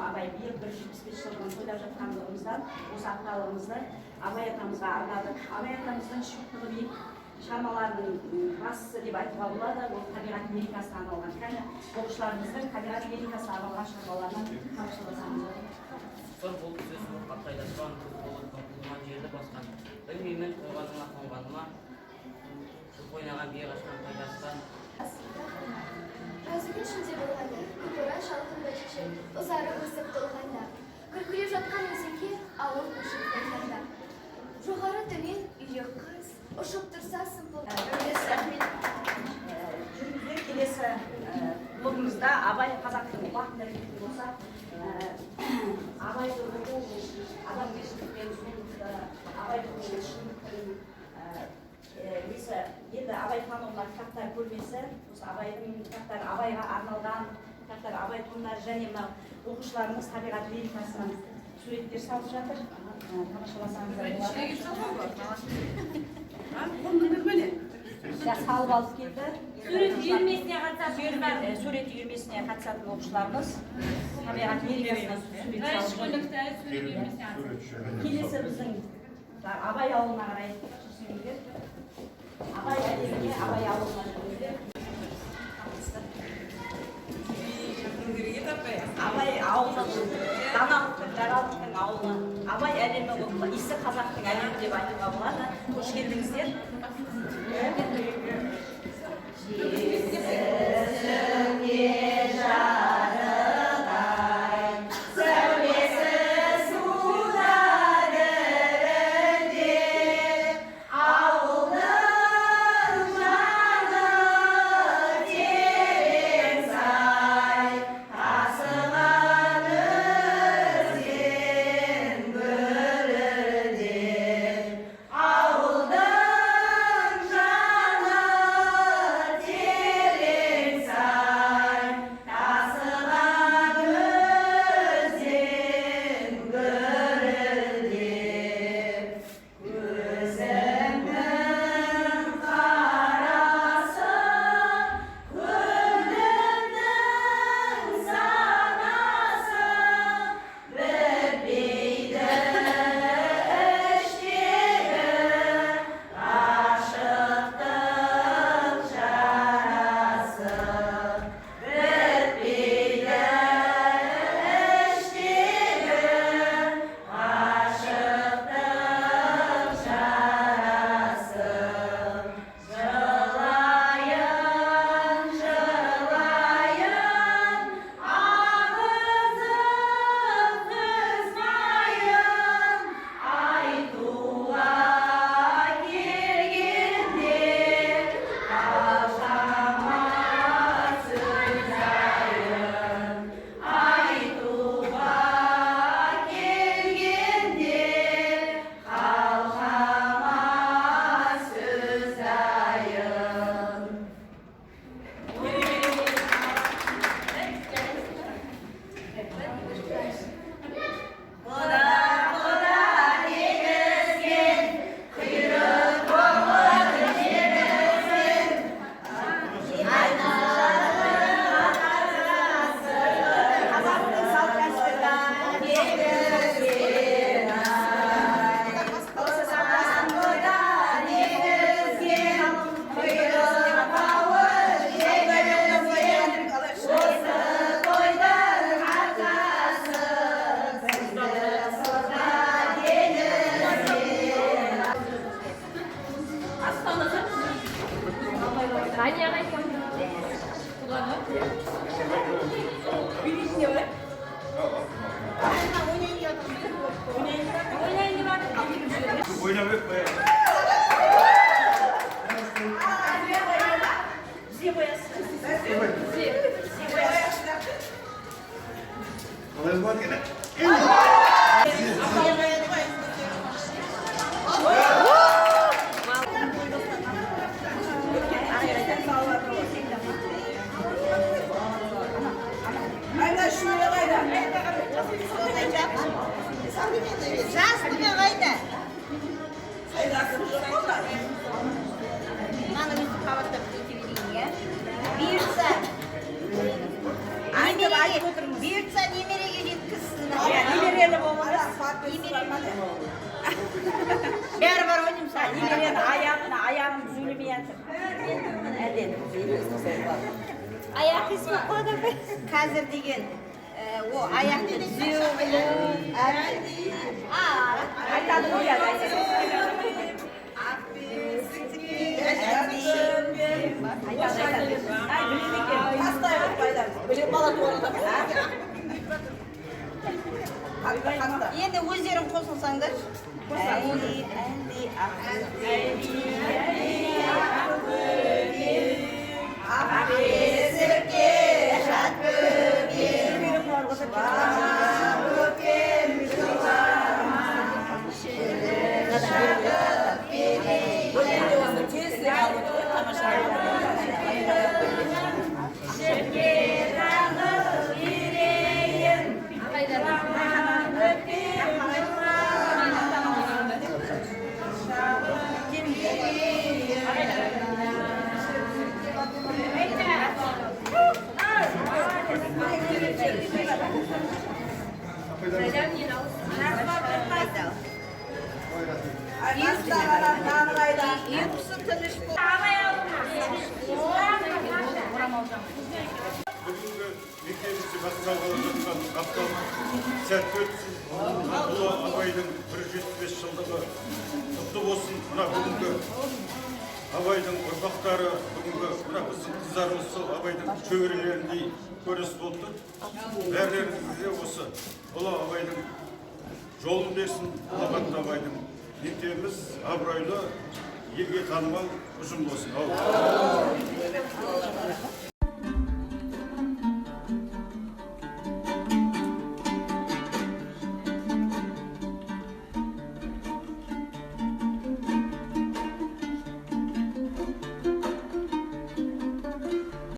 Абай биыл 175 жылдығын тойлап жатқандығымыздан осы апталығымызды Абай атамызға арнадық. Абай атамыздың шоқтығы биік шығармаларының бастысы деп айтуға болады. Ол табиғат лирикасына арналған. Кәні, оқушыларымыздың табиғат лирикасына арналған шығармаларынан тамашаласаңыз. Сұр болып түсі суық қаптайды аспан, көк болып құлқылған жерді басқан. Білмеймін, қойғаныма, қонғаныма, жылқы ойнаған бие қашқан қайда аспан. Жазы күн шілде болғанда, көкорай шалғын бәйшешек ұзарып өсіп толғанда, күркіреп жатқан өзенге ауыл көшіп қонғанда, жоғары төмен үйрек қаз ұшып тұрса сымпыл. Рахмет. Жүріңіздер, келесі блогымызда Абай қазақтың ұлы ақындары дейтін болсақ, Абайды оқу ол адамгершілік пен сұлулықты, Абайды оқу ол шындықтың несі. Енді Абай тану, мына кітаптар көрмесі, осы Абайдың кітаптары, Абайға арналған кітаптар, Абай томдары және мынау оқушыларымыз табиғат лирикасынан суреттер салып жатыр. Тамашаласаңыздар болады. Ja, салып алып келді. Сурет үйірмесіне қатысатын Сурет сурет үйірмесіне қатысатын оқушыларымыз табиғат лирикасынан сурет салып жатыр. Сурет үйірмесіне қатысатын. Келесі біздің Абай ауылына қарай жүрсеңіздер, Абай әлеміне, Абай ауылына жүріңіздер. Абай ауылы бұл даналықтың, даралықтың ауылы. Абай әлемі бұл иісі қазақтың әлемі деп айтуға болады. Қош келдіңіздер. Қазақтың салт дәстүрі. Осы салт дәстүрді негізген, құйрық ауыз жегізген, осы тойдың арқасы бізді сырға денізген. Ойнап өт. Тізе қоясыз. Тізе қоясыз. Қалай болады екен? Жастығы қайда? Мынаны өстіп қабаттап кете берейін, иә? Бұйыртса. Немереге, бұйыртса, немереге жеткіз. Абайлы болыңыз. Бәрі бар ғой деймін саған. Немеренің аяғын, аяғын түзулемей жатыр. Әлден. Аяқ қисық қойды. Қазір деген о аяқты түзеу білу. Айтады ғой, айтады. Айтады, айтады. Ай, біледі екен. Енді өздерің қосылсаңдаршы. Әлди, әлди, ақ бесікке жат бөген, өпкен жылама, шағып берейін. Ішке тағып берейін. Өпкен жылама. Ұйқысы тыныш бол. Бүгінгі мектебімізде басталғалы жатқан апталық сәтті өтсін. Ұлы Абайдың 175 жылдығы құтты болсын. Мына бүгінгі Абайдың ұрпақтары, бүгінгі мына біздің қыздарымыз сол Абайдың шөберелеріндей көрініс болып тұр. Бәрілеріңізге осы ұлы Абайдың жолын берсін, ұлағатты Абайдың мектебіміз абыройлы, елге танымал ұжым болсын. Ау.